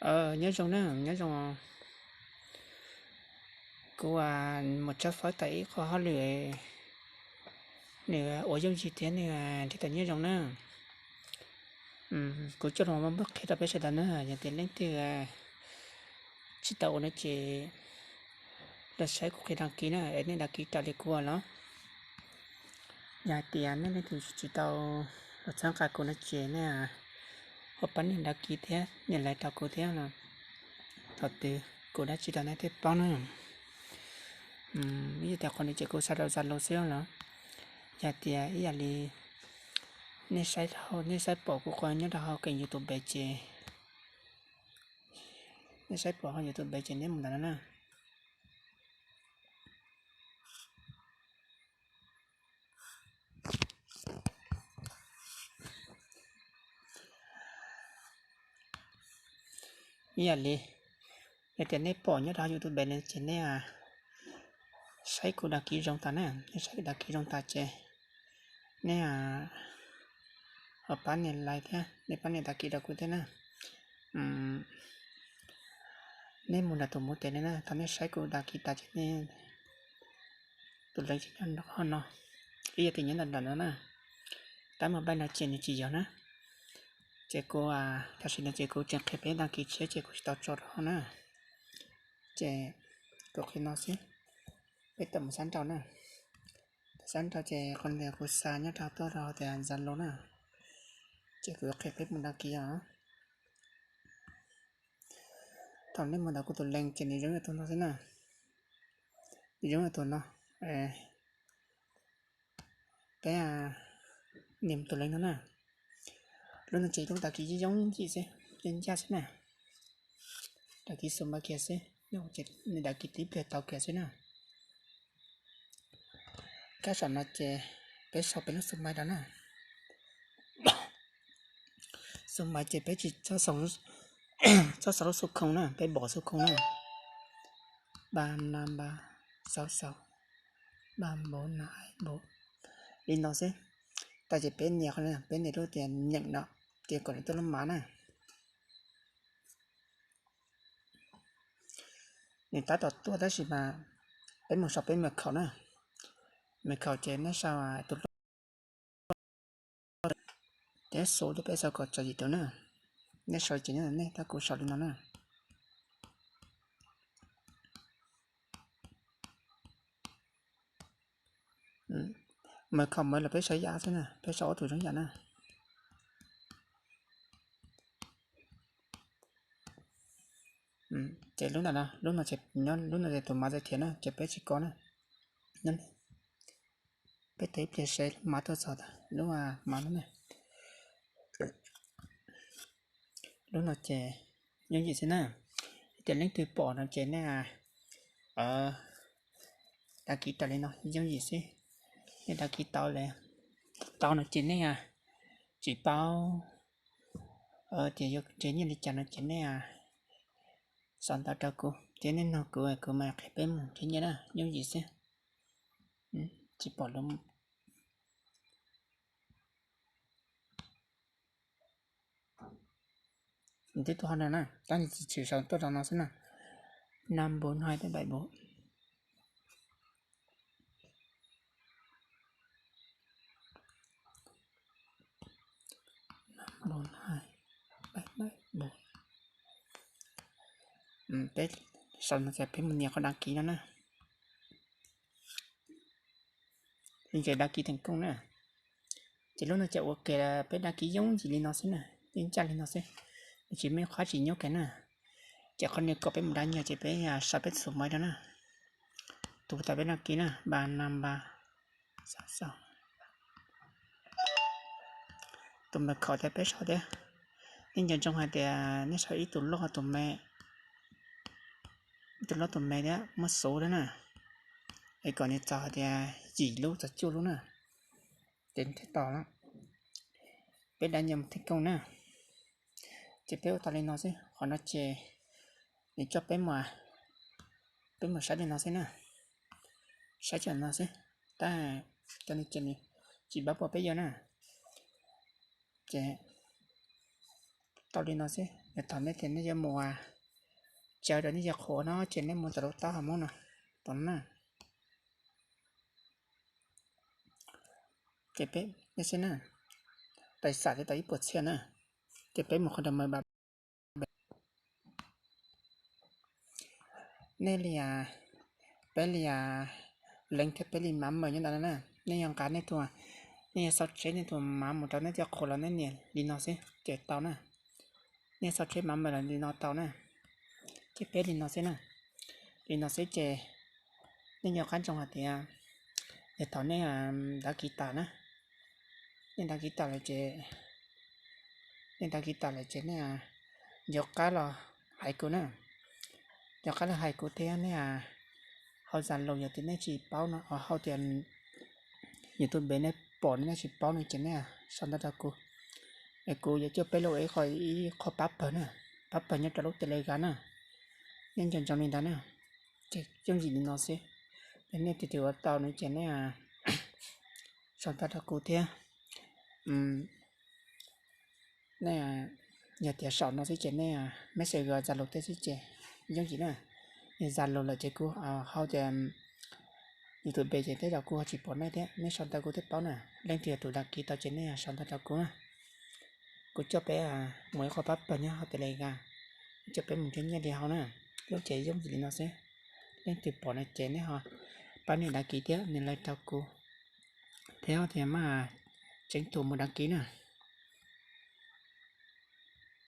Nyob zoo na, nyob zoo. Kuv mus tshawb fawb tau ib qho hauj lwm, nws ua yooj yim thiab nws nrhiav tau nyob zoo na. Kuv coj los muab qhia rau peb sawv daws na, yog tias leej twg tsis tau ua no ces los saib kuv qhia dag kis na, es nej dag kis raws li kuv los. Yog hais tias nej leej twg tsis tau los txhawb nqa kuv no ces nej ho pab nias dag kis thiab nias like rau kuv thiab no, thaum twg kuv dab tsi rau nej thiaj paub na. Ib yam tias qhov no ces kuv xa rau Zalo xwb los, yog tias ib yam li nej saib, nej saib pom kuv qhov nyob rau hauv kênh YouTube ces, nej saib pom hauv YouTube ces nej mus ntawm no na. Ib yam li, yog tias nej pom nyob rau hauv YouTube no ces nej saib kuv dag kis zoo tas na, nej saib dag kis zoo tas ces nej ho pab nias like thiab nej pab nias dag kis rau kuv thiab na. Nej mus nram tus muv tes no na, thaum nej saib kuv dag kis tas ces nej tus leeg ces nyob qhov no, ib yam tias nyob ntawm no na. Tab mas paj no ces nws tsis yog na. Ces kuv, tam sim no ces kuv tseem qhia peb dag kis tshiab ces kuv tsis tau tso rau hauv na. Ces kuv qhia no xwb, peb tawm mus sab nraud na. Tawm sab nraud ces qhov ntawd kuv xa nyob rau tuaj rau tias Zalo na. Ces kuv yuav qhia peb mus dag kis os. Thaum nej mus ntawm kuv tus leeg ces nws zoo yam tus no xwb na. Nws zoo yam tus no. Peb nias tus leeg no na. Lub no ces lub dag kis yooj yim xwb, yooj yim xwb na. Dag kis xus mais kiag xwb, nws dag kis tib pliag tau kiag xwb na. Kab saum no ces peb sau peb lub xus mais rau na. Xus mais ces peb tsis txhob sau lub xu khoo na, peb npam xu khoo na. Ba na ba sau sau, ba npav na npav, li no xwb. Tas ces peb nias qhov, peb nias lub tias nyeem no, ces kom nws tuaj lub mav na. Nws tab tom tuaj tab sis mas peb mus sau peb mật khẩu na. Mật khẩu ces nej sau tus lub thiab số thiab peb sau kom txog yim tus na. Nej sau ces nyob ntawm nej, tab kuv sau li no na. Mật khẩu mới los peb sau ib yam xwb na, peb sau ob tug zoo ib yam na. Ces lub ntawm no, lub no ces, lub no ces tus mav txais thiab na, ces peb tsis kov na. Peb tos ib pliag seb lub mav tuaj txog lub mav no na. Lub no ces yooj yim xwb na. Yog tias leej twg pom no ces nej dag kis raws li no yooj yim xwb. Nej dag kis tau lawm, tau no ces nej tsis paub tias yuav nrhiav nyiaj li cas no ces nej sau ntawv rau kuv thiab nej nug kuv, kuv mam qhia peb mus nrhiav nyiaj na, yooj yim xwb. Tsis pom lub Tus ho no na, tab sis tshwm sau tuaj rau no xwb na. Năm bốn hai bảy bảy bốn. Năm bốn hai bảy bảy bốn. Peb sau no ces peb mus nias qhov đăng ký no na. Ces đăng ký thành công na. Ces lub no ces ua ke peb đăng ký yooj yim li no xwb na, yeej ncaj li no xwb, nws tsis muaj qhov tsis nyuaj kiag na. Ces qhov no kom peb mus da nyiaj ces peb sau peb tus xus mais rau na. Tus tau peb đăng ký na, ba năm ba sáu sáu. Tus mật khẩu thiab peb sau thiab. Nej nco ntsoov hais tias nej sau ib tug loj tus me, ib tug loj tus me thiab muaj số thiab na, es kom nws txog hais tias yim lub txog cuaj lub na, ces thiaj tau. Peb đăng nhập thành công na. Ces peb ua tau li no xwb, qhov no ces nws coj peb mus, peb mus saib li no xwb na, saib cov no xwb, tab cov no ces nws tsis pab pom peb yuav na. Ces tau li no xwb, Yog thaum nej tias nej yuav mus tsaws rau nej cov qhuav no ces nej mus tom lub taub hau Hmoob no, tom no na. Ces peb, nej saib na, pais xam li tau ib puas txhiab na, ces peb mus qhov ntawd mas nej li, peb li, leej thiab peb li mav maws nyob ntawd na. Nej yuav nqa nej tus, nej yuav xauv tsheb nej tus mav mus rau nej cov qhuav los nej nias li no xwb ces tau na. Nej xauv tsheb mav maws los li no tau na. Ces peb li no xwb na. Li no xwb ces nej nco qab ntsoov hais tias yog thaum nej dav kiv tas na, nej dav kiv tas lawm ces, nej dav kiv tas lawm ces nej nco qab los hais kuv na. Nco qab los hais kuv thiab nej hauv Zalo yog tias nej tsis paub no, hauv tias YouTube nej pom nej tsis paub no ces nej sau ntawv rau kuv, es kuv yuav coj peb los ua ib qho pab pawg na, pab pawg nyob rau lub Telegram na. Nej nco ntsoov li ntawd na. Ces yooj yim li no xwb. Yog nej tus twg ua tau no ces nej sau ntawv rau kuv thiab. Nej, yog tias saum no xwb ces nej message Zalo thiab xwb ces yooj yim na. Yog Zalo lawm ces kuv hauv tias YouTube ces tej zaum kuv ho tsis pom nej thiab, nej sau ntawv kuv thiaj paub na. Leej twg yog tus dav kiv tau ces nej sau ntawv rau kuv na. Kuv coj peb mus ib qho pab pawg nyob hauv Telegram, coj peb mus nrhiav nyiaj li hauv na. Lub ces yooj yim li no xwb. Leej twg pom no ces nej ho pab nias dav kiv thiab nias like rau kuv, thiab tias maj tseev tus mus dav kiv na.